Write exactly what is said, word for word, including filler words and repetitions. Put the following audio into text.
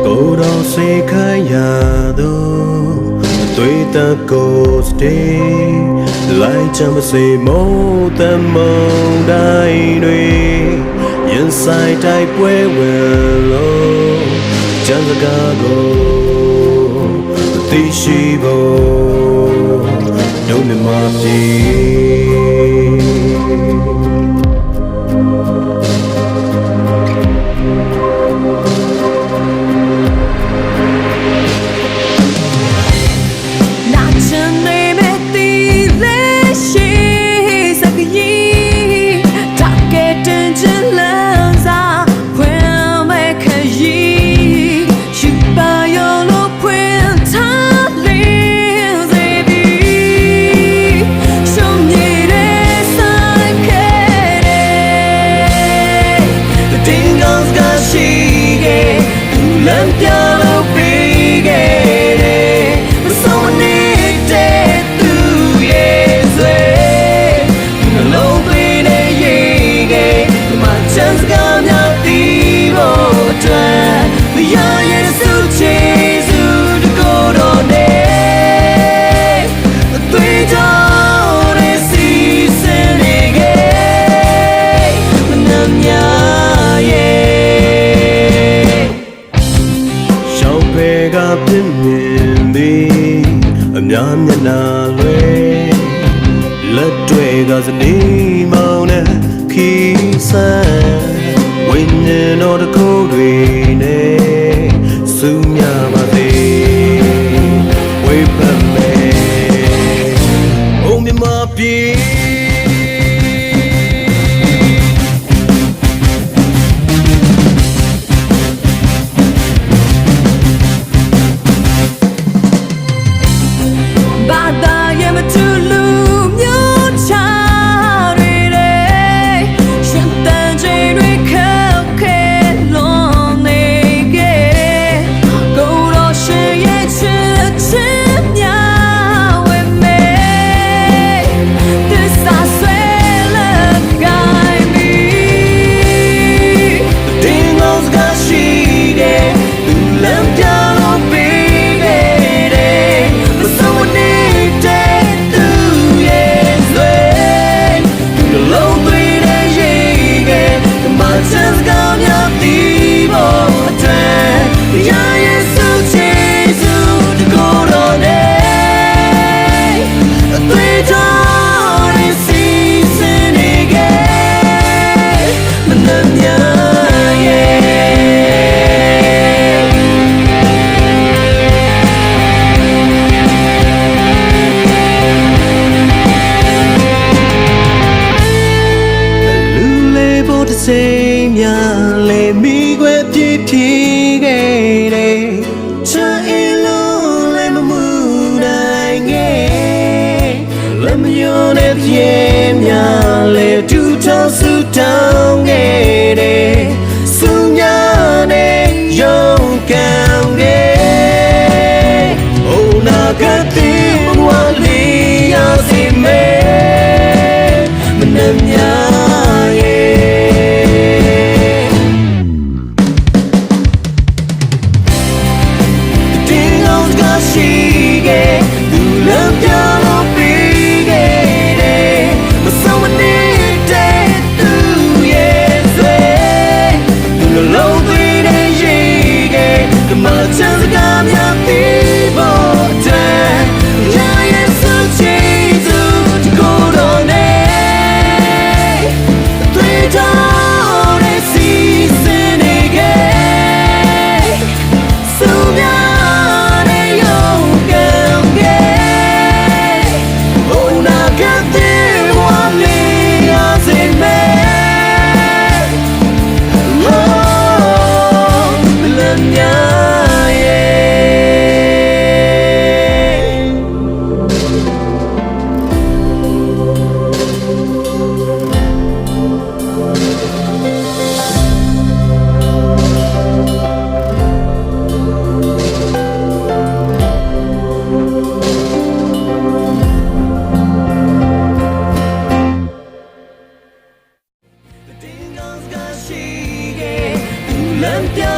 ကိုယ်တော်စေခိုင်းရသော အသွေးသတ်ကိုစတေး လိုက်ချမ်းပါစေ မိုးသက်မုန်တိုင်းတွေ ရင်ဆိုင်တိုက်ပွဲဝင်လို့ ချမ်းစကားကို သိရှိဖို့ တို့မြန်မာပြည်။ လမ်းပြလို့ပေးခဲ့တဲ့ မဆုံးမနစ်တဲ့သူ့ရဲ့ဆွဲ သူ့နှလုံးသွင်းတဲ့ရေကဲ ကမ္ဘာ့ချမ်းစကားများသိဖို့အတွက် ဘုရားယေရှုကျေးဇူးတကိုယ်တော်နဲ့ အသွေးကြောတွေစီးဆင်းနေခဲ့ မနက်များရဲ့ ရှောင်ဖဲကပြင်းမြင်သည် အများမျက်နှာလွဲ လက်တွေကဇနီးမောင်နှံခံဆန်း ဝိညာဉ်တော်တကူတွေနဲ့ ဆူညံပါစေ ဝေဖန်မယ် အိုမြန်မာပြည်။ ဘာသာရေးမတူလူမျိုးခြားတွေလည်း ရှင်သန်ချိန်တွေခက်ခဲလွန်နေခဲ့ ကိုယ်တော်ရှင်ရဲ့ချစ်ခြင်းမျှဝေမယ် သစ္စာဆွဲလန်းကိုင်ပြီး တင်းကောင်းစကားရှိတဲ့ သူလမ်းပြလို့ပေးခဲ့တဲ့ မဆုံးမနစ်တဲ့သူ့ရဲ့ဆွဲ သူ့နှလုံးသွင်းတဲ့ရေကဲ ကမ္ဘာ့ချမ်းစကားများသိဖို့အတွက် ဘုရားယေရှုကျေးဇူးတကိုယ်တော်နဲ့ အသွေးကြောတွေစီးဆင်းနေခဲ့ မနက်များရဲ့ လူလေးပေါ်တစ်ချိန်များ လဲမိခွဲပြည့်ဖြည့်ခဲ့တဲ့ ချစ်အေးလို့လည်းမမူနိုင်ခဲ့ လက်မလျော့တဲ့သရေများ လဲထူထောင်ဆုတောင်းခဲ့တဲ့ ဆုများနဲ့ရုန်းကန်ခဲ့ အိုနာဂတ်သစ်ဘဝလေးရစေမယ် မနက်များရဲ့ တင်းကောင်းစကားရှိခဲ့ သူလမ်းပြလို့ပေးခဲ့တဲ့ မဆုံးမနစ်တဲ့သူ့ရဲ့ဆွဲ သူ့နှလုံးသွင်းတဲ့ရေကဲ ကမ္ဘာ့ချမ်းစကားများသိဖို့အတွက် ဘုရားယေရှုကျေးဇူးတကိုယ်တော်နဲ့ သွေးတော်တွေစီးဆင်းနေခဲ့ ဆုများနဲ့ရုန်းကန်ခဲ့ အိုနာဂတ်သစ်ဘဝလေးရစေမယ် Oh လမ်းများရဲ့ Lampiang